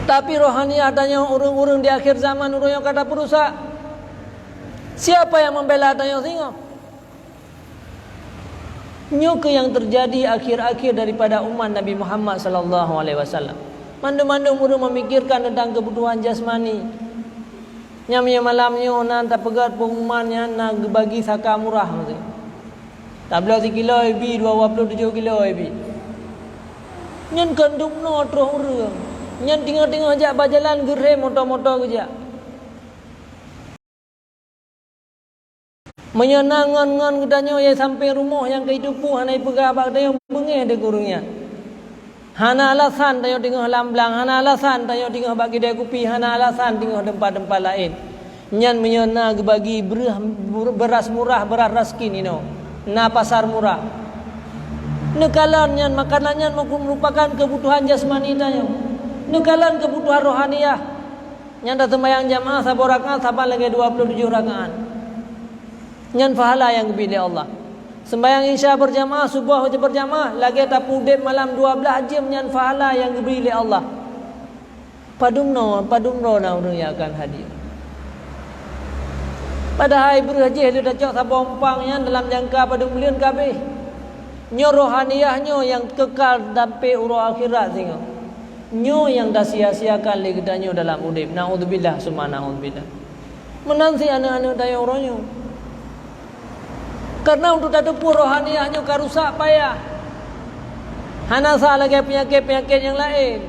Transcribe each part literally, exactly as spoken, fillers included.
Tapi rohaniah tanyoe ureuëng-ureuëng di akhir zaman ureuëng nyoe ka tapeurusak. Siapa yang membela tanyoe singoh? Nyoe keuh nyang teujadi akhir-akhir daripada umat Nabi Muhammad sallallahu alaihi wasallam. Mandum-mandum ureuëng memikirkan tentang kebutuhan jasmani. Nyang meunyoe malam nyoe nan tapeugét pengumuman nyan na geubagi saka murah meusti. Tabloe sikilo ibi dua puluh tujoh kilo ibi. Nyan kandum noe troh ureuëng. Nyan teungoh-teungoh jak bajalan geurhem moto-moto geujak. Meunyoe na ngon-ngon geutanyoe nyang sampéng rumoh nyang ka jiteupeue hana jipeugah bak geutanyoe, beungéh deuh ureuëng nyan. Hana alasan tanyoe teungoh lam blang, hana alasan tanyoe teungoh bak kidai kupi, hana alasan teungoh teumpat-teumpat laén. Nyan meunyoe na geubagi beureuh, beuras murah, beuras raskin inoe, na pasar murah. Neukalon nyan, makanan nyan merupakan keubutuhan jasmani tanyoe. Neukalon keubutuhan rohaniah. Nyang taseumbahyang jamaah saboh rakaat saban lagée dua puluh tujoh rakaat. Nyan pahala nyang geubri lé Allah. Seumbahyang Isya berjamaah, suboh berjamaah, lagée tapeudeb malam dua blaih jeuem, nyan pahala nyang geubri lé Allah. Padum noe, padum droe na ureuëng nyang akan hadir. Padahai breuh jih lé tacok saboh umpang nyan dalam jangka padum buleuen ka habéh. Nyoe rohaniah nyoe nyang keukal sampai uroe akhirat singoh. Nyoe nyang tasia-siakan lé geutanyoe dalam udeb. Naudzubillah summa naudzubillah. Meunan cit aneuëk-aneuëk tanyoe uroe nyoe. Karena untuk tateupeue rohaniah nyoe ka rusak payah. Hana sa lagée peunyakét-peunyakét nyang laén.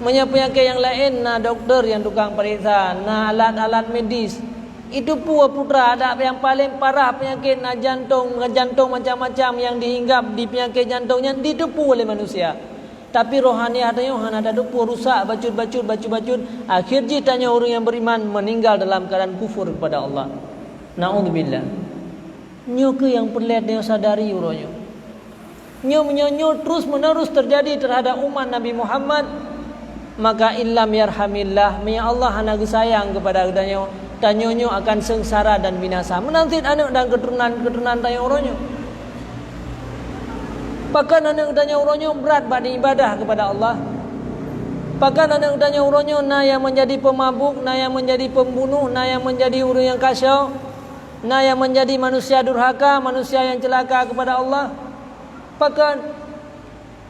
Meunyoe peunyakét nyang laén na dokto nyang tukang peuriksa, na alat-alat medis. Jiteupeue putra, adak nyang paleng parah peunyakét na jantong, jantong macam-macam nyang dihinggab di peunyakét jantong nyan jiteupeue lé manusia. Tapi rohaniah tanyoe hana tateupeue, rusak bacut-bacut, bacut-bacut. Akhir jih tanyoe ureuëng nyang beriman meninggal dalam keadaan kufur kepada Allah. Naudzubillah. Nyoe keuh nyang peureulée tanyoe sadari uroe nyoe. Nyoe meunyoe nyoe terus-menerus terjadi terhadap umat Nabi Muhammad, maka illam yarhamillah, meunyoe Allah hana geusayang kepada geutanyoe, tanyoe nyoe akan seungsara dan binasa. Meunan cit aneuëk dan keuturonan-keuturonan tanyoe uroe nyoe. Pakon aneuëk tanyoe uroe nyoe brat bak ibadah kepada Allah? Pakon aneuëk tanyoe uroe nyoe na nyang menjadi pemabuk, na nyang menjadi pembunuh, na nyang menjadi ureuëng nyang kacau, na nyang menjadi manusia durhaka, manusia nyang celaka kepada Allah? Pakon?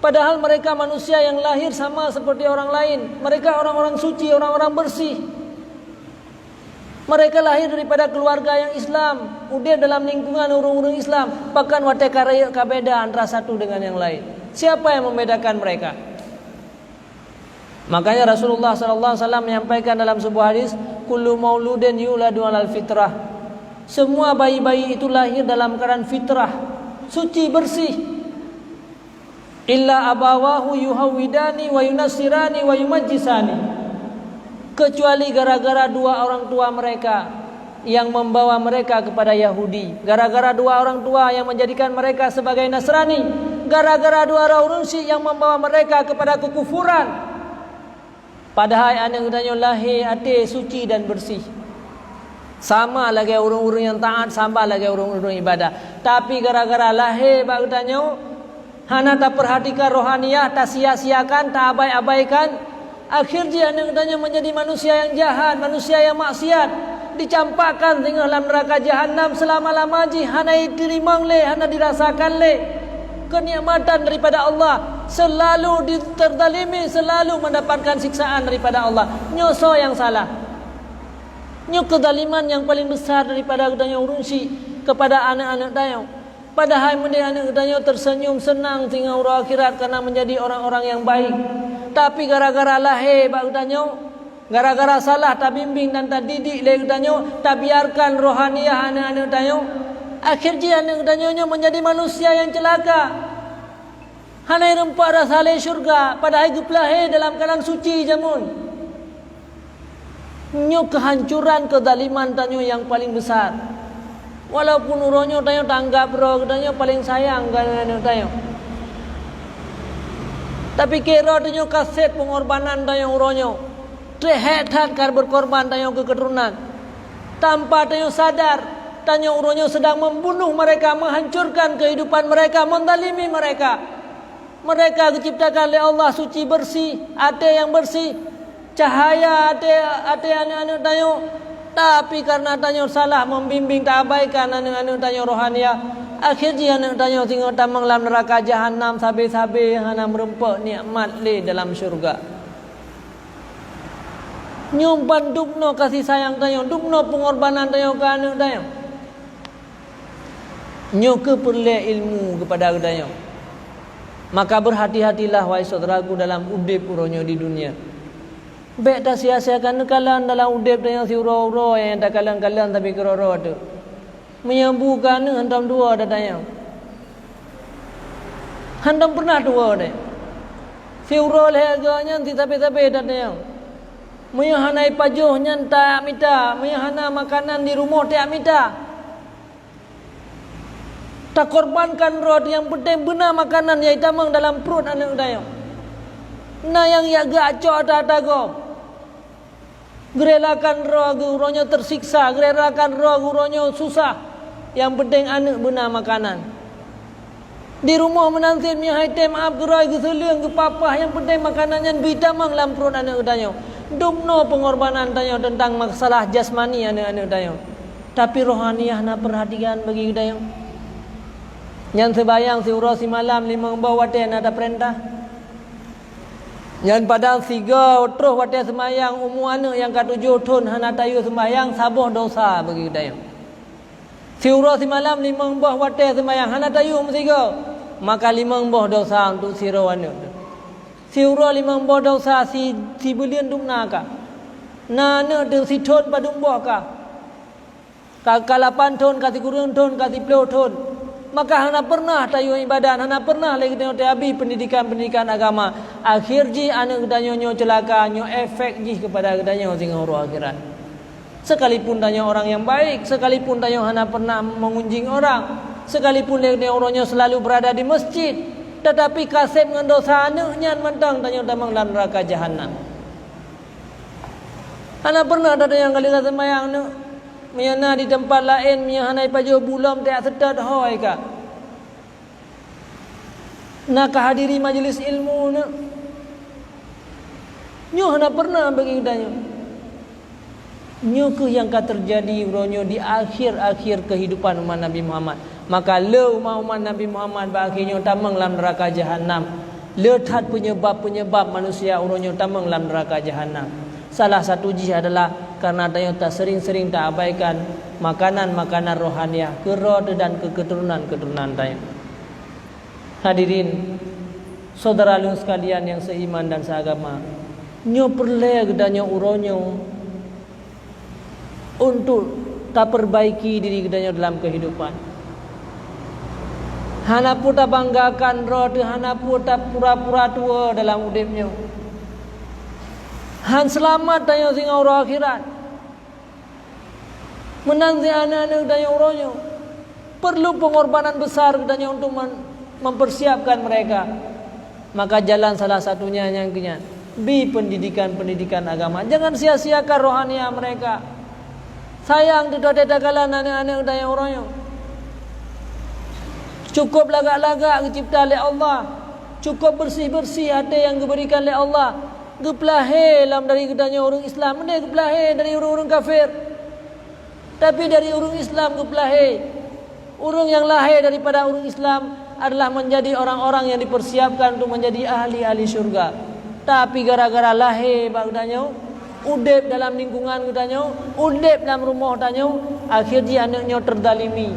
Padahal mereka manusia yang lahir sama seperti orang lain. Mereka orang-orang suci, orang-orang bersih. Mereka lahir daripada keluarga yang Islam, udeb dalam lingkungan ureuëng-ureuëng Islam, pakon watée ka rayeuk ka beda antara satu dengan yang lain. Siapa yang membedakan mereka? Makanya Rasulullah sallallahu alaihi wasallam menyampaikan dalam sebuah hadis, "Kullu mauludin yuladu alal fitrah." Semua bayi-bayi itu lahir dalam keadaan fitrah, suci, bersih. "Illa abawahu yuhawwidani wa yunassirani wa yumajjisani." Kecuali gara-gara dua orang tua mereka yang membawa mereka kepada Yahudi, gara-gara dua orang tua yang menjadikan mereka sebagai Nasrani, gara-gara dua orang ureuëng syik yang membawa mereka kepada kekufuran. Padahai aneuëk geutanyoe lahé até suci dan bersih. Sama lagée ureuëng-ureuëng nyang taát, sama lagée ureuëng-ureuëng ibadah. Tapi gara-gara lahé bak geutanyoe, hana tapeurhatikan rohaniah, tasia-siakan, taabai-abaikan, akhir jih aneuëk geutanyoe menjadi manusia nyang jahat, manusia nyang maksiat. Dicampakkan singoh lam neuraka jahanam seulama-lama jih, hana jiteurimong lé, hana dirasakan lé keunikmatan daripada Allah, selalu di-, terzalimi, selalu mendapatkan siksaan daripada Allah. Nyoe soe nyang salah? Nyoe keuzaliman nyang paleng besar daripada geutanyoe ureuëng syik kepada aneuëk-aneuëk tanyoe. Padahai meudeh aneuëk geutanyoe teuseunyum seunang singoh uroe akhirat karena menjadi orang-orang yang baik. Tapi gara-gara lahé bak geutanyoe, gara-gara salah tabimbing dan tadidik lé geutanyoe, tabiarkan rohaniah aneuëk-aneuëk tanyoe, akhir jih aneuëk geutanyoe nyoe menjadi manusia nyang ceulaka. Hana jireumpak rasa lé syeuruga, padahai geupeulahé dalam keuadaan suci jameun. Nyoe keuhancoran keuzaliman tanyoe nyang paleng besar. Walaupun uroe nyoe tanyoe taanggab droe geutanyoe paleng sayang keu aneuëk tanyoe. Tapi keu droe tanyoe ka sép peungorbanan tanyoe uroe nyoe. Treb hék that ka beukorban tanyoe keu keuturonan. Tanpa tanyoe sadar, tanyoe uroe nyoe sedang membunuh mereka, menghancurkan kehidupan mereka, menzalimi mereka. Mereka geuciptakan lé Allah suci bersih, até nyang bersih, cahaya até, até aneuëk-aneuëk tanyoe. Tapi kareuna tanyoe salah membimbing, taabaikan aneuëk-aneuëk tanyoe rohaniah, akhé jih aneuëk tanyoe singoh tamong lam neuraka jahanam sabe-sabe hana meurumpok nikmat lé dalam syeuruga. Nyoe ban dubnoe kasih sayang tanyoe, dubnoe peungorbanan tanyoe keu aneuëk tanyoe. Nyoe keuh peureulée ilmu keupada geutanyoe. Maka beurhati-hatilah, wahai syedaraku, dalam udeb uroe nyoe di dunia. Bék tasia-siakan neukalon dalam udeb tanyoe siuroe-uroe nyang takalon-kalon sabe keudroe-droe teuk. Meunyoe bu keu aneuëk hantom tuwoe that tanyoe. Hantom peureunah tuwoe deh. Siuroe lhée goe nyan sisabe-sabe that tanyoe. Meunyoe hana ipajoh nyan tajak mita, meunyoe hana makanan di rumoh tajak mita. Takorbankan droe nyang peunteng beuna makanan nyang itamong dalam pruet aneuëk tanyoe. Na nyang jak geuacok ata-ata gob. Geurelakan droe geuh uroe nyoe teusiksa, geurelakan droe geuh uroe nyoe susah. Nyang peunteng aneuëk beuna makanan. Di rumoh meunan cit meunyoe hai tem ap geurôi geuseuleueng geupapah, nyang peunteng makanan nyan beuitamong lam pruet aneuëk geutanyoe. Dubnoe peungorbanan tanyoe teuntang masalah jasmani aneuëk-aneuëk tanyoe. Tapi rohaniah na peurhatikan bagi geutanyoe. Nyan seumayang siuroe simalam limong boh watée na tapeurintah. Nyan padang sigoe troh watée seumayang umu aneuëk nyang ka tujoh thon hana tayue seumayang saboh dosa bagi geutanyoe. Siuroe simalam limong boh watée seumayang hana tayue meusigoe, maka limong boh dosa untuk sidroe aneuëk teuh. Siuroe limong boh dosa si, sibuleuen dubna ka. Na aneuëk teuh sithon padum boh ka. Ka, ka lapan thon, ka sikureueng thon, ka siplôh thon. Maka hana peureunah tayue iébadat, hana peureunah lé geutanyoe teuabi peundidikan-peundidikan agama. Akhé jih aneuëk geutanyoe nyoe ceulaka, nyoe efek jih keupada geutanyoe singoh uroe akhirat. Sekalipun tanyoe orang nyang baik, sekalipun tanyoe hana peureunah meungunjing orang, sekalipun lé geutanyoe uroe nyoe seulalu beurada di meuseujid, teutapi ka seb ngon dosa aneuëk nyan mantong tanyoe tamong lam neuraka jahanam. Hana peureunah that tanyoe ka lheueh seumayang aneuëk. Meunyoe na di teumpat laén, meunyoe hana ipajoh bu lom tajak seutôt hôi ka. Na ka hadiri majeulis ilmu nyoe. Nyoe hana peureunah bagi geutanyoe. Nyoe kheueh nyang ka teujadi uroe nyoe di akhir-akhir keuhidupan umat Nabi Muhammad. Maka le umat-umat Nabi Muhammad bak akhé nyoe tamong lam neuraka jahanam. Le that peunyebab-peunyebab manusia uroe nyoe tamong lam neuraka jahanam. Salah satu jih adalah kareuna tanyoe taseuring-seuring taabaikan makanan-makanan rohaniah keu droe teuh dan keu keuturonan-keuturonan tanyoe. Hadirin, syedara lôn sekalian nyang seiman dan seagama, nyoe peureulée geutanyoe uroe nyoe untuk tapeurbaiki diri geutanyoe dalam keuhidupan. Hana peue tabanggakan droe teuh, hana peue tapura-pura tuwoe dalam udeb nyoe. Han seulamat tanyoe singoh uroe akhirat. Meunan cit aneuëk-aneuëk geutanyoe uroe nyoe, perlu pengorbanan besar geutanyoe untuk men-, mempersiapkan mereka. Maka jalan salah satunya nyang keu nyan, bi pendidikan-pendidikan agama. Jangan sia-siakan rohania mereka. Sayang teutoh takalon aneuëk-aneuëk geutanyoe uroe nyoe. Cukup lagak-lagak geucipta lé Allah. Cukup bersih-bersih até nyang geuberikan lé Allah. Geupeulahé lam dari geutanyoe ureuëng Islam, meunyoe geupeulahé dari ureuëng-ureuëng kafir. Tapi dari ureuëng Islam geupeulahé. Ureuëng nyang lahé daripada ureuëng Islam adalah menjadi orang-orang yang dipersiapkan untuk menjadi ahli-ahli syurga. Tapi gara-gara lahé bak geutanyoe, udeb dalam lingkungan geutanyoe, udeb lam rumoh tanyoe, akhé jih aneuëk nyoe terzalimi.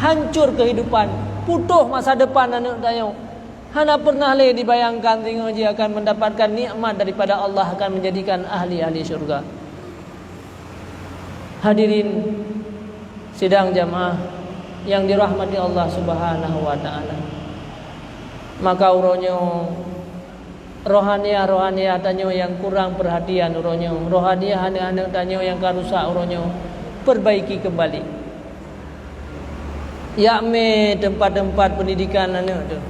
Hancur kehidupan, putôh masa depan aneuëk tanyoe. Hana pernah lé dibayangkan singoh jih akan mendapatkan nikmat daripada Allah akan menjadikan ahli-ahli syurga. Hadirin sidang jamaah yang dirahmati Allah Subhanahu wa taala. Maka uroe nyoe rohania-rohania tanyoe nyang kurang perhatian uroe nyoe, rohania aneuëk-aneuëk tanyoe nyang ka rusak uroe nyoe, perbaiki kembali. Jak mé teumpat-teumpat peundidikan aneuëk teuh.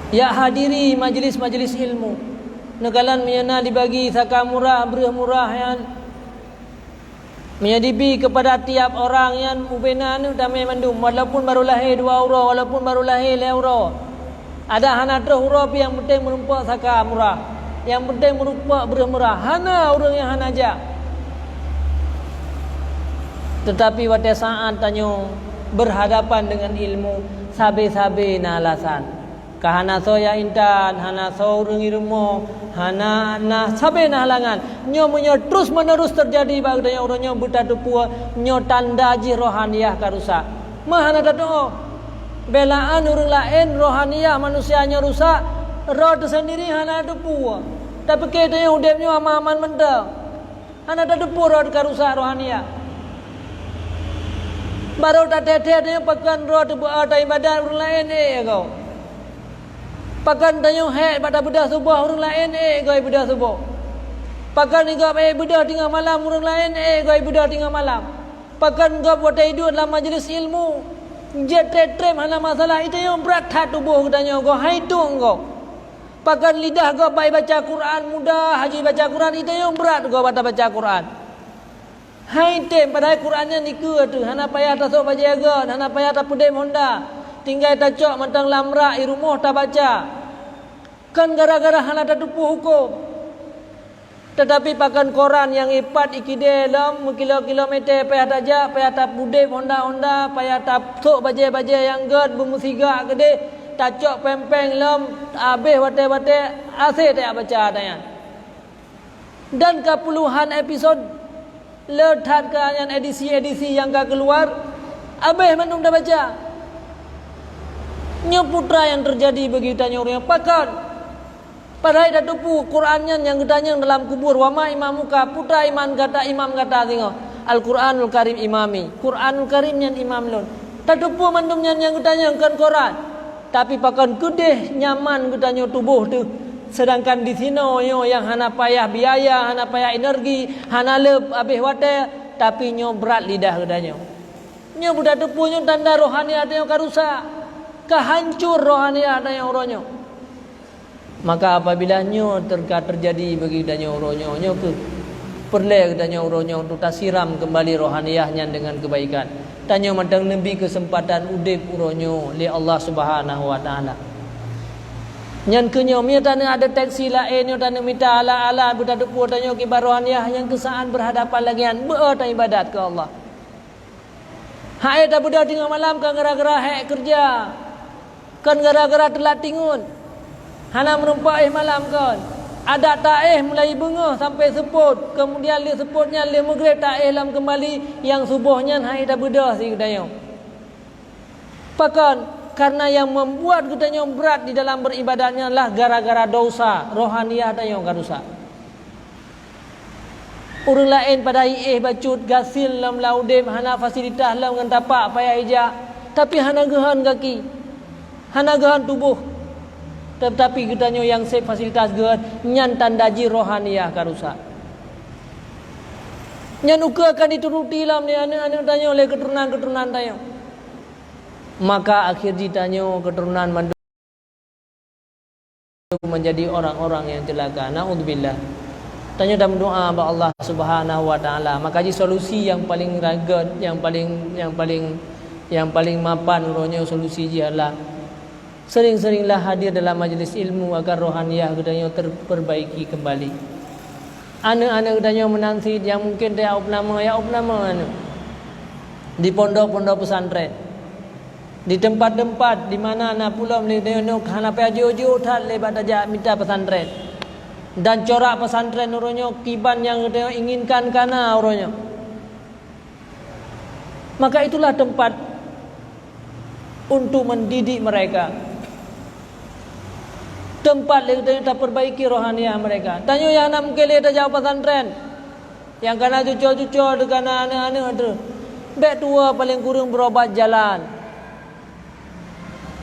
Jak hadiri majeulis-majeulis ilmu. Neukalon meunyoe na dibagi saka murah, breueh murah nyan. Meunyoe dibi keupada tiap orang nyan, ubena aneuëk tamé mandum, walaupun barô lahé dua uroe, walaupun barô lahé lhée uroe. Adak hana troh uroe pih, nyang peunteng meurumpok saka murah, nyang peunteng meurumpok breuh murah, hana ureuëng nyang hana jak. Teutapi watée saát tanyoe berhadapan dengan ilmu, sabe-sabe na alasan. Ka hana soe jak intat, hana soe ureuëng i rumoh, hana na sabe na halangan. Nyoe meunyoe terus menerus teujadi bak geutanyoe uroe nyoe, beutateupeue nyoe tanda jih rohaniah ka rusak. Meuhana tatuoh. Beulaan ureuëng laén rohaniah manusia nyoe rusak, roh teusendiri hana teupeue. Tapike tanyoe udeb nyoe aman-aman mantong. Hana tateupeue roh ka rusak rohaniah. Barô tathèe-thèe tanyoe pakon roh teupeue taibadat ureuëng laén ék goe. Pakon tanyoe hék bak tabeudôh suboh ureuëng laén ék goe ibeudôh suboh. Pakon gob ék beudôh teungoh malam ureuëng laén ék goe ibeudôh teungoh malam. Pakon gob watée iduek lam majeulis ilmu jeuet treb-treb hana masalah, itanyoe brat that tuboh geutanyoe goe hai tueng goe. Pakon lidah gob bak ibaca Quran mudah, haju ibaca Quran itanyoe brat gob bak tabaca Quran. Hai tem, padahai Quran nyan dikeue teuh, hana payah tasôk bajée gét, hana payah tapeudeb honda, tinggai tacok mantong lam rak i rumoh tabaca. Kon gara-gara hana tateupeue huköm. Teutapi pakon koran nyang ipat ikidée lom meukilo-kilometer payah tajak, payah tapudeb honda-honda, payah tasôk bajée-bajée nyang gét beumeusigak keudeh, tacok péng-péng lom, habéh watée-watée aséh tajak baca ata nyan. Dan ka puluhan episod le that ka nyan edisi-edisi nyang ka keuluar, habéh mandum tabaca. Nyoe putra nyang teujadi bagi tanyoe ureuëng pakon. Padahai tateupeue Quran nyan nyang geutanyong dalam kubur, "Wa ma imamuka?" Putra iman gata, imam gata singoh. "Al-Quranul Karim imami." Quranul Karim nyan imam lôn. Tateupeue mandum nyan nyang geutanyong kon Quran. Tapi pakon keudeh nyaman geutanyoe tuboh teuh, seudangkan disinoe nyoe nyang hana payah biaya, hana payah energi, hana le habéh watée, tapi nyoe brat lidah geutanyoe. Nyoe beutateupeue nyoe tanda rohaniah tanyoe ka rusak, ka hancor rohaniah tanyoe uroe nyoe. Maka apabila nyoe teuka teujadi bagi geutanyoe uroe nyoe, nyoe kheueh peureulée geutanyoe uroe nyoe untuk tasiram keumbali rohaniah nyan deungon keubaikan. Tanyoe mantong neubi keuseumpatan udeb uroe nyoe lé Allah Subhanahu wa Taala. Nyan keuh nyoe, meunyoe taneuk adeteksi laén nyoe, taneuk mita alat-alat beutateupeue tanyoe kiban rohaniah nyang keusaát beurhadapan lagée nyan, beu-o taibadat keu Allah. Hai tabeudôh teungoh malam kon gara-gara hék keureuja, kon gara-gara teulat tingon, hana meurumpok éh malam kon. Adak taéh mulai beungoh sampoe seupôt, keumudian lheueh seupôt nyan lheueh meugreb taéh lom keumbali, nyang suboh nyan hai tabeudôh si geutanyoe. Pakon? Kareuna nyang membuat geutanyoe brat di dalam beuribadat nyan lah gara-gara dosa, rohaniah tanyoe ka rusak. Ureuëng laén padahai éh bacut gasien lom lam udeb, hana fasilitas lom ngon tapak payah ija, tapi hana geuhon gaki, hana geuhon tuboh. Teutapi geutanyoe nyang seb fasilitas geuhon, nyan tanda jih rohaniah ka rusak. Nyan ukeue akan dituruti lom lé aneuëk-aneuëk tanyoe, lé keuturonan-keuturonan tanyoe. Maka akhé jih tanyoe keuturonan mandum menjadi orang-orang yang celaka. Naudzubillah. Tanyoe tameudoá bak Allah Subhanahu wa Taala. Maka jih solusi nyang paleng rayeuk, nyang paleng, nyang paleng, nyang paleng mapan uroe nyoe solusi jih adalah sering-seringlah hadir dalam majlis ilmu agar rohaniah geutanyoe terperbaiki kembali. Aneuëk-aneuëk geutanyoe meunan cit nyang mungken tajak opname, jak opname aneuëk. Di pondok-pondok pesantren. Di teumpat-teumpat di mana na pulo meunyoe hana payah jiôh-jiôh that lé bak tajak mita pesantren. Dan corak pesantren uroe nyoe kiban nyang geutanyoe inginkan kana uroe nyoe. Maka itulah tempat untuk mendidik mereka. Tempat lé geutanyoe taperbaiki rohaniah mereka. Tanyoe nyang hana mungken lé tajak pesantren. Nyang kana cuco-cuco teuh, kana aneuëk-aneuëk teuh, bék tuwoe paleng kureueng beurobat jalan.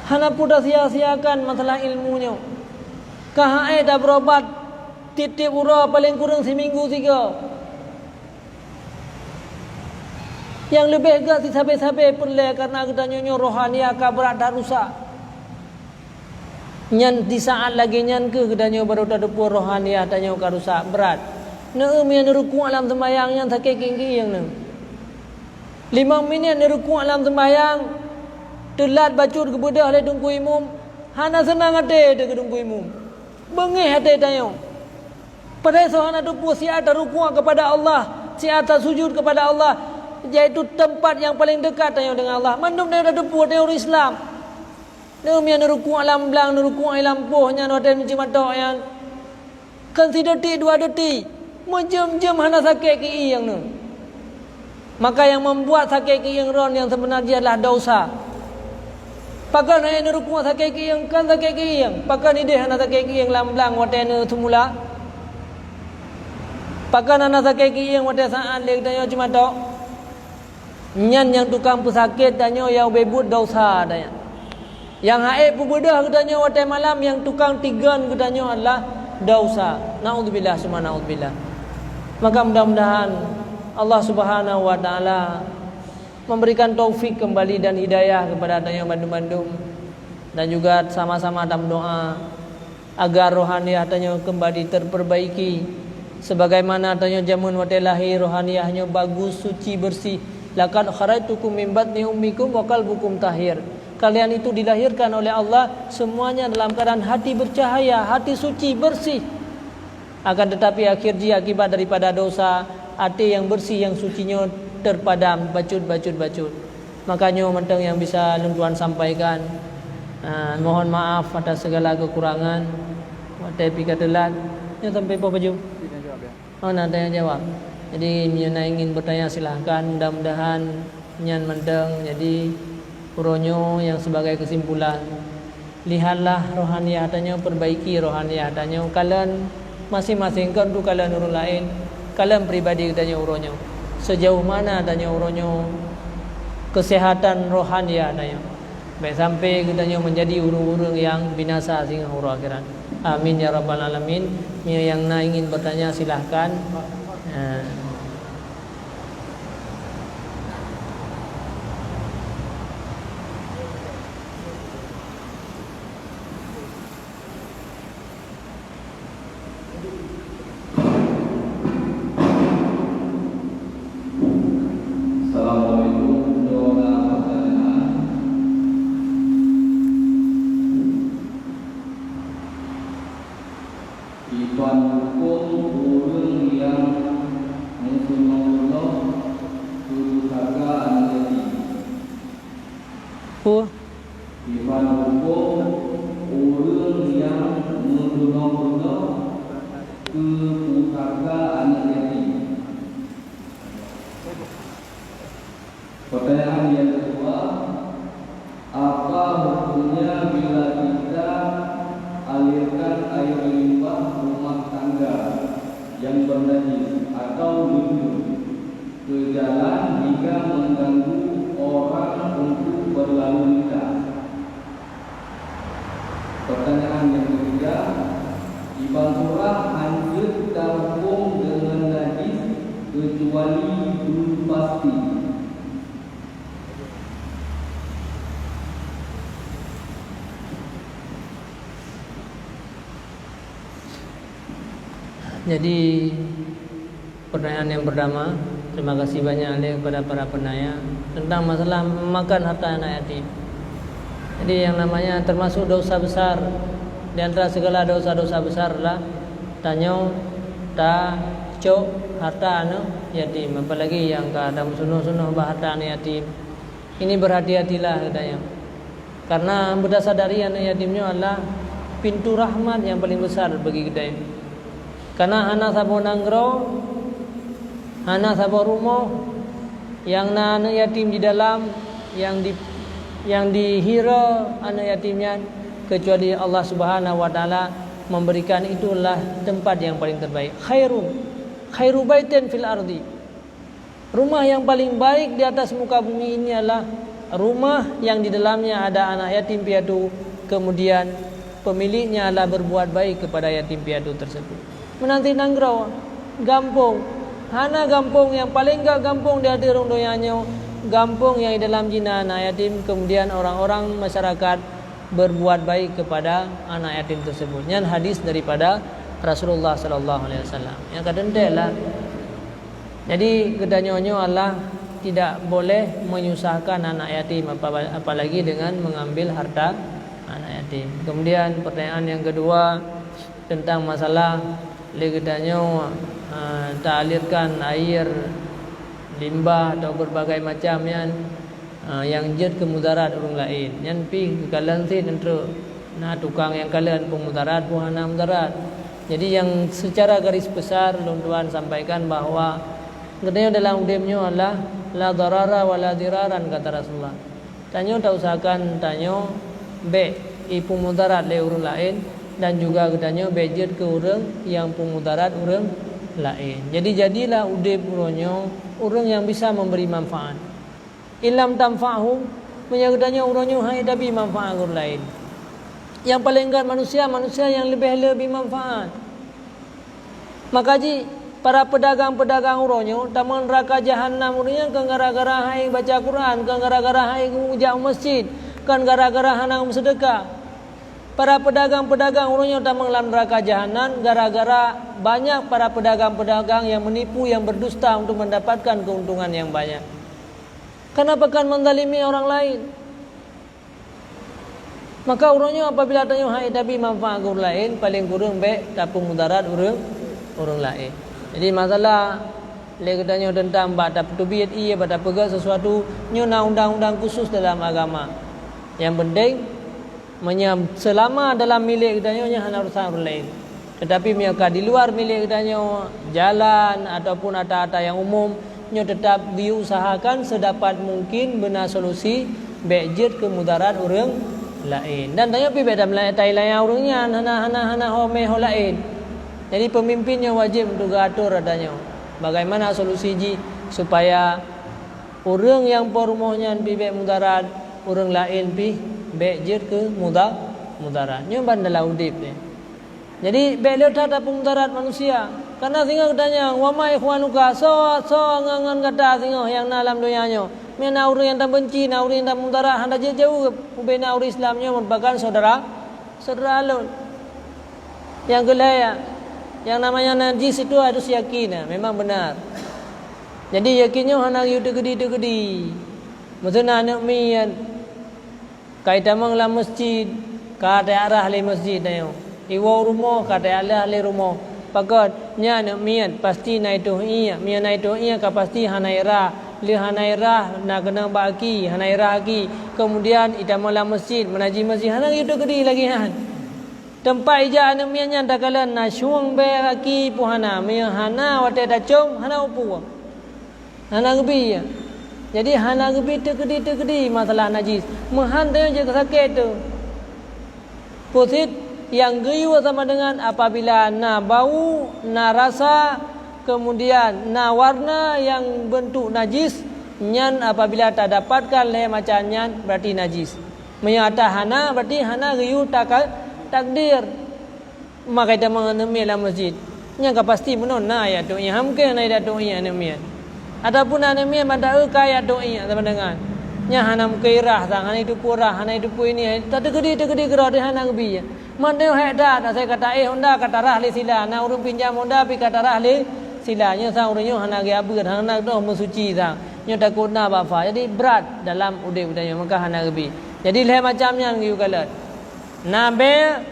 Hana peue tasia-siakan masalah ilmu nyoe. Ka hai tabeurobat tieb-tieb uroe paleng kureueng siminggu sigoe. Nyang leubeh gét sisabe-sabe peureulée kareuna geutanyoe nyoe rohaniah ka brat that rusak. Nyan di saát lagée nyan kheueh geutanyoe barô tateupeue rohaniah tanyoe ka rusak brat. Neueu meunyoe neurukuk lam seumayang nyan sakét kieng-kieng neuh. Limong minét neurukuk lam seumayang, teulat bacut geubeudôh lé teungku imum, Hana seunang até teuh keu Teungku Imum. Beungéh até tanyoe. Padahai soe hana teupeue siat tarukuk kepada Allah, siat tasujud kepada Allah, yaitu tempat yang paling dekat tanyoe dengan Allah. Mandum tanyoe tateupeue tanyoe ureuëng Islam. Neumian neurukuk lam blang, neurukuk lam poh nyan watée meuceumatok nyan. Kon sidetik dua detik, meujeuem-jeuem hana sakét keuieng nyoe. Maka nyang membuat sakét keuieng droe nyang seubeuna jih adalah dosa. Pakon hai neurukuk sakét keuieng? Kon sakét keuieng. Pakon idéh hana sakét keuieng lam blang watée neuseumula? Pakon hana sakét keuieng watée saát lé geutanyoe ceumatok? Nyan nyang tukang peusakét tanyoe nyang ubé buet dosa tanyoe. Nyang ha'ék peubeudôh geutanyoe watée malam, nyang tukang tigon geutanyoe adalah dosa. Naudzubillah summa naudzubillah. Maka mudah-mudahan Allah Subhanahu wa Taala memberikan taufik kembali dan hidayah kepada tanyoe bandum-bandum, dan juga sama-sama tameudoa agar rohaniah tanyoe kembali terperbaiki, sebagaimana tanyoe jameun watée lahé rohaniah nyoe bagus, suci, bersih. "Laqad kharajtukum min batni ummikum wa qalbukum tahir." Kalian itu dilahirkan oleh Allah semuanya dalam keadaan hati bercahaya, hati suci, bersih. Akan tetapi akhir jih akibat daripada dosa, até nyang bersih, nyang suci nyoe terpadam bacut, bacut, bacut. Maka nyoe mantong nyang bisa lôn tuan sampaikan. Ah, mohon maaf atas segala kekurangan. Watée pih ka teulat, nyoe sampai poh baju. Oh, na tanya jawab. Jadi, meunyoe na ingin bertanya, silahkan. Mudah-mudahan nyan mantong. Jadi, uroe nyoe nyang sebagai kesimpulan, lihatlah rohaniah tanyoe, perbaiki rohaniah tanyoe. Kalon maséng-maséng, kon tu kalon ureuëng laén, kalon pribadi geutanyoe uroe nyoe. Sejauh mana tanyoe uroe nyoe kesehatan rohaniah tanyoe? Bék sampai geutanyoe menjadi ureuëng-ureuëng nyang binasa singoh uroe akhirat. Amin ya rabbal alamin. Meunyoe nyang na ingin bertanya, silahkan. Ah. Assalamualaikum, nyoe na pertanyaan. Kiban huköm ureuëng nyang meusunoh-sunoh keu pusaka aneuk yatim? Peue? Kiban huköm ureuëng nyang meusunoh-sunoh keu pusaka aneuk yatim? Pertanyaan yang kedua, apa hukumnya bila kita alirkan air limbah rumah tangga yang bernajis atau lumpur ke jalan hingga mengganggu orang untuk berlalu lintas? Pertanyaan yang ketiga, di Pantura hanjeuet tahukôm deungon najis keucuali beu pasti. Jadi, pertanyaan yang pertama, terima kasih banyak lé kepada para penanya tentang masalah memakan harta anak yatim. Jadi, yang namanya termasuk dosa besar, di antara segala dosa-dosa besar adalah tanyoe tacok harta aneuk yatim, apalagi nyang ka tameusunoh-sunoh bak harta aneuk yatim. Ini berhati-hatilah geutanyoe. Karena beuta sadari aneuk yatim nyoe adalah pintu rahmat nyang paling besar bagi geutanyoe. Karena hana saboh nanggroe, hana saboh rumoh nyang na aneuk yatim di dalam, nyang di, nyang dihira aneuk yatim nyan, kecuali Allah Subhanahu wa Taala memberikan itulah tempat yang paling terbaik. Khairu, khairu baitin fil ardi. Rumah yang paling baik di atas muka bumi ini adalah rumah yang di dalamnya ada anak yatim piatu, kemudian pemiliknya adalah berbuat baik kepada yatim piatu tersebut. Meunan cit nanggroe, gampông, hana gampông nyang paleng gak gampông di ateueh rhueng donya nyoe, gampông nyang di dalam jih na anak yatim, kemudian orang-orang masyarakat berbuat baik kepada anak yatim tersebut. Nyan hadis daripada Rasulullah sallallahu alaihi wasallam. Nyang ka teuntèe lah. Jadi, geutanyoe nyoe adalah tidak boleh menyusahkan anak yatim, apa-, apalagi dengan mengambil harta anak yatim. Kemudian pertanyaan yang kedua tentang masalah lé geutanyoe, eh, taalirkan air limbah atau berbagai macam nyan, eh, nyang jeuet keu mudarat ureuëng laén. Nyan pih geukalon cit, na tukang nyang kalon peue mudarat, peue hana mudarat. Jadi nyang secara garis besar lôn tuan sampaikan bahwa geutanyoe dalam udeb nyoe adalah la darara wa la diraran, kata Rasulullah. Tanyoe tausahakan tanyoe bék ipeumudarat lé ureuëng laén, dan juga geutanyoe bék jeuet keu ureuëng nyang peumudarat ureuëng laén. Jadi jadilah udeb uroe nyoe ureuëng nyang bisa memberi manfaat. In lam tanfa'hum, meunyoe geutanyoe uroe nyoe hana tabi manfaat keu ureuëng laén. Nyang paleng gét manusia, manusia nyang leubeh le bi manfaat. Maka jih para peudagang-peudagang uroe nyoe tamong neuraka jahanam ureuëng nyan kon gara-gara hai baca Quran, kon gara-gara hai geujak u masjid, kon gara-gara hana meuseudeukah. Para peudagang-peudagang uroe nyoe tamong lam neuraka jahanam gara-gara banyak para peudagang-peudagang nyang meunipu, nyang berdusta untuk mendapatkan keuntungan nyang banyak. Kenapa kan menzalimi orang lain? Maka uroe nyoe apabila tanyoe hana tabi manfaat keu ureuëng laén, paleng kureueng bék tapeumudarat ureuëng, ureuëng laén. Jadi masalah lé geutanyoe teuntang bak tapeuteubiet ié, bak tapeugét sesuatu, nyoe na undang-undang khusus dalam agama. Nyang penting, meunyoe seulama dalam milék geutanyoe, nyan hana urusan ureuëng laén. Teutapi meunyoe ka di luar milék geutanyoe, jalan ataupun ata-ata nyang umum, nyoe teutap diusahakan seudapat mungkin beuna solusi bék jeuet keu mudarat ureuëng laén. Dan tanyoe pih bék tameulai-, tailaya ureuëng nyan hana, hana, hana ho mé ho laén. Jadi peumimpén nyoe wajéb untuk geuatur ata nyoe bagaimana solusi jih supaya ureuëng nyang po rumoh nyan pih bék mudarat, ureuëng laén pih bék jeuet keu muda-, mudarat. Nyoe ban dalam udeb nyoe. Jadi bék le that tapeumudarat manusia. Karena singoh geutanyong, "Wa ma ikhwanuka, soe, soe ngon, ngon gata singoh nyang na lam donya nyoe?" Meunyoe na ureuëng nyang tabenci, na ureuëng nyang tapeumudarat, hana jeuet jaweueb, ubena ureuëng Islam nyoe merupakan syedara, syedara lôn. Nyang keulhèe, nyang namanya najis itu harus yakin, nah, memang benar. Jadi yakin nyoe hana geuyue teukeudi-teukeudi. Meuseu na aneuëk miet, ka itamong lam masjid, ka teuarah lé masjid nyoe. Iwoe rumoh, ka teuarah lé rumoh. Pakon, nyan aneuëk miet, pasti na itôh ié. Meunyoe na itôh ié, ka pasti hana irah. Lé hana irah, na keunong bak aki, hana irah aki. Kemudian itamong lam masjid, meunajis masjid, hana geuyue teukeudi lagée nyan. Teumpat ijak aneuëk miet nyan takalon na syueng bée aki peue hana, meunyoe hana watée tacöm, hana peue. Hana geubi, ya. Jadi hana geubi teukeudi-teukeudi masalah najis. Meuhan teuh jeuet sakét teuh. Peue cit nyang geuyue sama dengan apabila na bau, na rasa, kemudian na warna nyang beuntuk najis, nyan apabila tadapatkan lhée macam nyan, berarti najis. Meunyoe ata hana, berarti hana geuyue taka-, takdir. Maka itamong aneuëk miet lam masjid. Nyan ka pasti meunan na ayat tôk ié, hana mungken hana ayat tôk ié aneuëk miet. Ataupun aneuëk miet mantong ka ayat tôk ié sama dengan. Nyan hana mungken irah sang, hana itupeue rah, hana itupeue ini. Tateukeudi-teukeudi keudroe teuh hana geubi. Mantong hék that, asai ka taéh honda ka tarah lé sila, na ureuëng pinjam honda pih ka tarah lé sila. Nyoe sang ureuëng nyoe hana geuabeuet, hana geudoh meusuci sang. Nyoe takot na bak fa. Jadi brat dalam udeb geutanyoe, maka hana geubi. Jadi lhée macam nyan geuyue kalon. Na bée,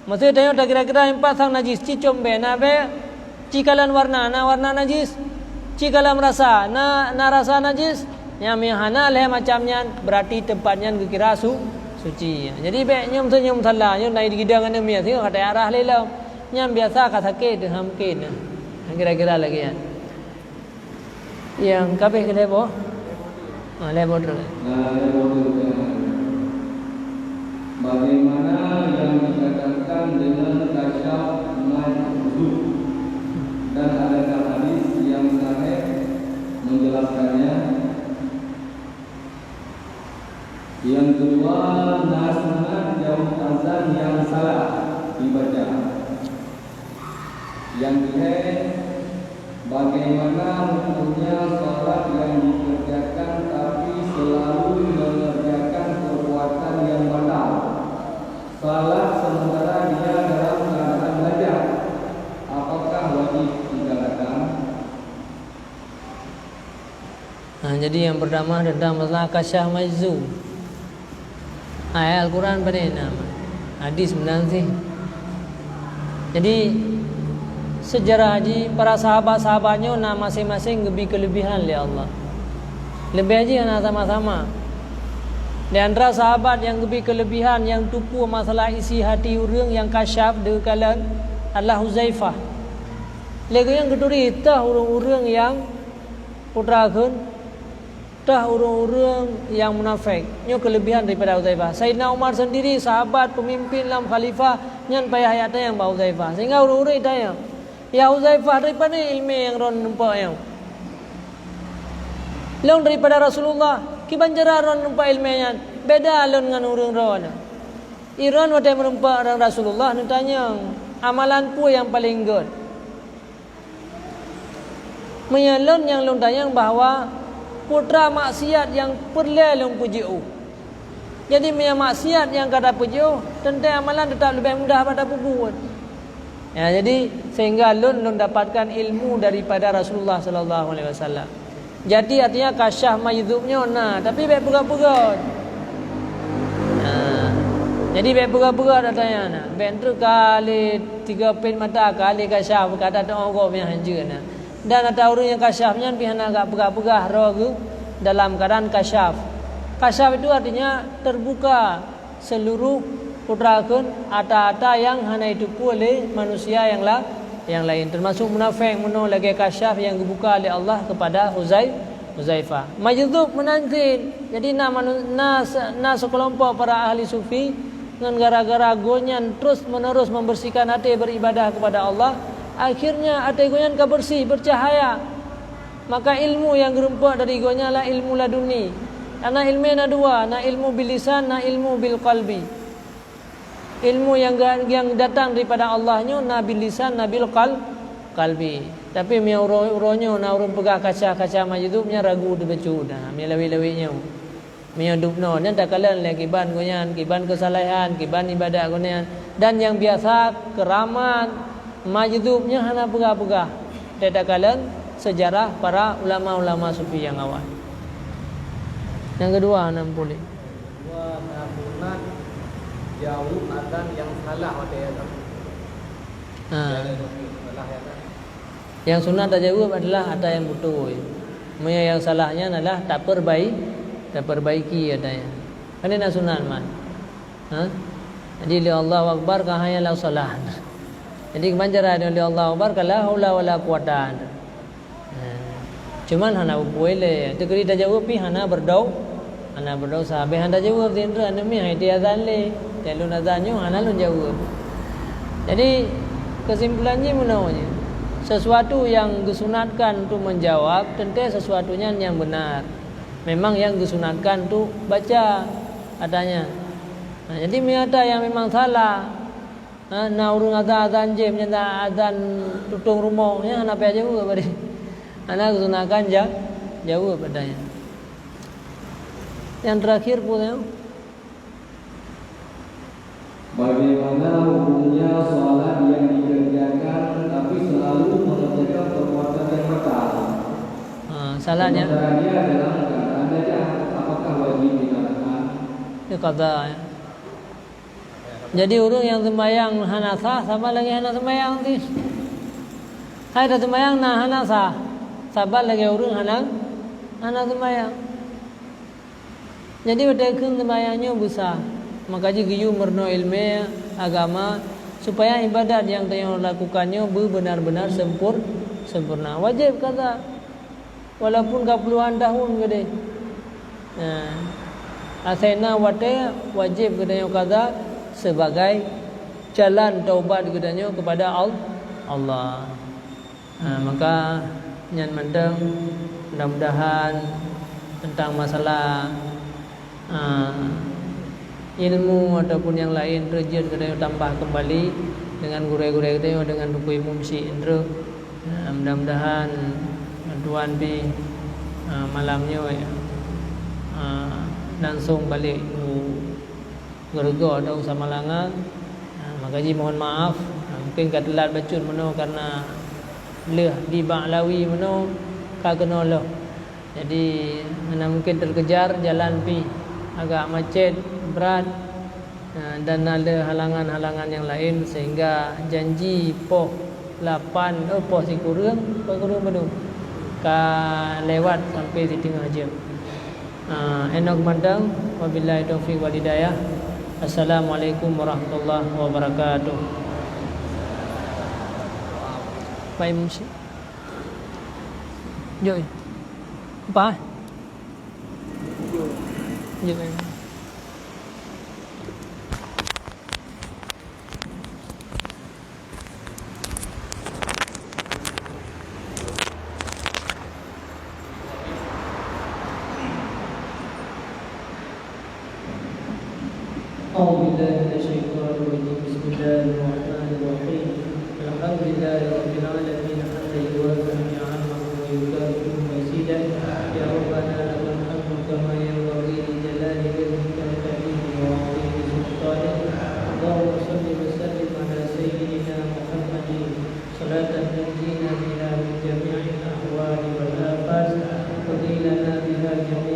meuseu tanyoe takira-kira impat sang najis, ci com bée, na bée, ci kalon warna, na warna najis, ci kalon rasa, na, na rasa najis. Nyang meunyoe hana lhée macam nyan, berarti teumpat nyan geukira su-, suci. Jadi bék nyoe meuseu nyoe musala, nyoe na di gidang aneuëk miet, singoh ka tayarah lé lom. Nyan biasa ka sakét, hana mungken. Kira-kira lagée nyan. Nyang ka abéh keu lhée boh? Ah, lhée boh droe. Nah, lhée boh droe. Bagaimana yang dikatakan dengan kasyaf majzub? Dan adakah hadis yang sahih menjelaskannya? Yang kedua, na sunat jawab azan yang salah dibaca. Yang ketiga, bagaimana hukumnya salat yang dikerjakan tapi selalu mengerjakan perbuatan yang batal? Salat sementara dia dalam keadaan belajar, apakah wajib ditinggalkan? Ha, jadi nyang pertama tentang masalah kasyaf majzum. Ayat Al-Quran pane na? Hadis meunan sih. Jadi, seujarah jih, para sahabat-sahabat nyoe na maséng-maséng geubri keuleubihan lé Allah. Leubeh jih hana sama-sama. Di antara sahabat nyang geubri keuleubihan nyang tupeue masalah isi hati ureuëng nyang kasyaf deukalon adalah Huzaifah. Lé geuh nyan geuturi teuh ureuëng-ureuëng nyang putra kheun Teuh ureuëng-ureuëng nyang munafék, nyoe keuleubihan daripada Huzaifah. Saidina Umar seundiri, sahabat peumimpén lom khalifah, nyan payah jak tanyong bak Huzaifah. Sehingga ureuëng-ureuëng tanyong, "Ya Huzaifah, dari pane iéleumé nyang droeneuh neumpeuk nyoe?" "Lôn daripada Rasulullah." "Kiban cara droeneuh neumpeuk iéleumé nyan?" "Beda lôn ngon ureuëng droeneuh. Droeneuh watée meurumpok ngon Rasulullah neutanyong, 'Amalan peue nyang paleng gét?' Meunyoe lôn nyang lôn tanyong bahwa putra maksiat nyang peureulée lôn peujiôh. Jadi, meunyoe maksiat nyang ka tapeujiôh, teuntée amalan teutab leubeh mudah bak tapeubuet. Ya, jadi, sehingga lôn, lôn dapatkan ilmu daripada Rasulullah sallallahu alaihi wasallam. Jadi, artinya kasyaf majzub nyoe na, tapi bék peugah-peugah. Nah, jadi bék peugah-peugah, artinya na. Bék treuk kali tiga pet mata kali kasyaf, kata teuonggok meuhan hanjeuet na. Dan ata ureuëng nyang kasyaf nyan pih hana gak peugah-peugah roh geuh dalam keadaan kasyaf. Kasyaf itu artinya terbuka seluruh putra kheun ata-ata nyang hana jiteupeue lé manusia nyang la-, nyang laén, termasuk munafék, meunoe lagée kasyaf nyang geubuka lé Allah kepada Huzai-, Huzaifah. Majzub meunan cit. Jadi na manu-, na se-, na seukelompok para ahli sufi ngon gara-gara gobnyan terus-menerus membersihkan até beribadah kepada Allah, akhirnya até gobnyan ka bersih, bercahaya. Maka ilmu nyang geurumpok dari gobnyan adalah ilmu laduni. Karena ilmu na dua, na ilmu bil lisan, na ilmu bil qalbi. Ilmu nyang ga-, nyang datang daripada Allah nyoe na bil lisan, na bil qal-, qalbi. Tapi meunyoe uroe, uroe nyoe na ureuëng peugah kaca-kaca majzub, nyan ragu teuh bacut, na meunyoe lawét-lawét nyoe. Meunyoe dubnoe nyan takalon lé kiban gobnyan, kiban keusalehan, kiban ibadat gobnyan. Dan nyang biasa keuramat majzub nyan hana peugah-peugah. Takalon seujarah para ulama-ulama sufi nyang awai. Nyang keudua, na muphom lé. Dua, na sunat jaweueb azan nyang salah watée azan. Ha. Salah azan. Nyang sunat tajaweueb adalah ata nyang beutôi. Meunyoe nyang salah nyan adalah tapeurbai-, tapeurbaiki ata nyan. Kan na sunat man. Ha? Jadi lé Allahu Akbar ka hayya 'alas shalah. Jadi kiban cara lé Allahu Akbar ka la haula wala quwata. Ha. Cuman hana peue lé. Teukeudi tajaweueb pih hana beudau-, hana beudausa. Habéh hana tajaweueb, teuntée aneuk miet hai teuazan lé. Teuh lôn azan nyoe hana lôn jaweueb. Jadi, keusimpulan jih meunoe nyoe. Sesuatu nyang geusunatkan untuk menjawab, teuntée sesuatu nyan nyang beunar. Memang nyang geusunatkan untuk baca ata nyan. Ha, jadi meunyoe ata nyang memang salah, ha, na ureuëng azan-azan jih, meunyoe na azan tutong rumoh, nyan hana payah jaweueb bari. Hana geusunatkan ja-, jaweueb ata nyan. Nyang terakhir peue nyoe? Bagaimana hukumnya salat yang dikerjakan tapi selalu mengerjakan perbuatan yang batal? Ha, salat yang Sementara dia dalam keadaan dajah, apakah wajib diqadakan? Diqada, ya. Jadi ureuëng nyang seumbahyang hana sah, sama lagée hana seumbahyang sih. Hai taseumbahyang na hana sah, saban lagée ureuëng hana, hana seumbahyang. Jadi watée kheun seumbahyang nyoe beusa, maka jih geuyue meurunoe iéleumé agama supaya iébadat nyang tanyoe lakukan nyoe beubeunar-beunar seumpur-, seumpurna. Wajéb qada, walaupun ka puluhan tahun keudeh. Nah, asai na watée wajéb geutanyoe qada sebagai jalan taubat geutanyoe kepada Al-, Allah. Ha, maka nyan mantong, mudah-mudahan teuntang masalah, ha, ilmu ataupun nyang laén treuk jeuet geutanyoe tambah keumbali deungon gurée-gurée geutanyoe, deungon Teungku Imum Syik treuk. Ha, mudah-mudahan bantuan pih, ha, malam nyoe, ha, langsong balek u Geureugoe atau Samalanga. Ha, maka jih mohon maaf, ha, mungkin ka teulat bacut meunoe karena lheueh di Ba'lawi meunoe ka keunoe lom. Jadi, hana mungkin teukejar, jalan pih agak macet, brat. Ah, dan na le halangan-halangan nyang laén, sehingga janji poh lapan, oh, poh sikureueng, poh sikureueng bandum ka lewat sampai siteungoh jeuem. Ah, inoe mantong, wabillahi taufiq wal hidayah. Assalamualaikum warahmatullahi wabarakatuh. Baik, Imam Syekh. Jom. Apa? Jom. أعوذ بالله من الشيطان الرجيم. بسم الله الرحمن الرحيم. الحمد لله رب العالمين. حمدا يوافي نعمه ويكافئ مزيده. يا ربنا لك الحمد كما ينبغي لجلال وجهك وكريم وعظيم سلطانك. اللهم صل وسلم على سيدنا محمد صلاة تنجينا بها من جميع الأهوال والآفات، تقضي لنا بها جميع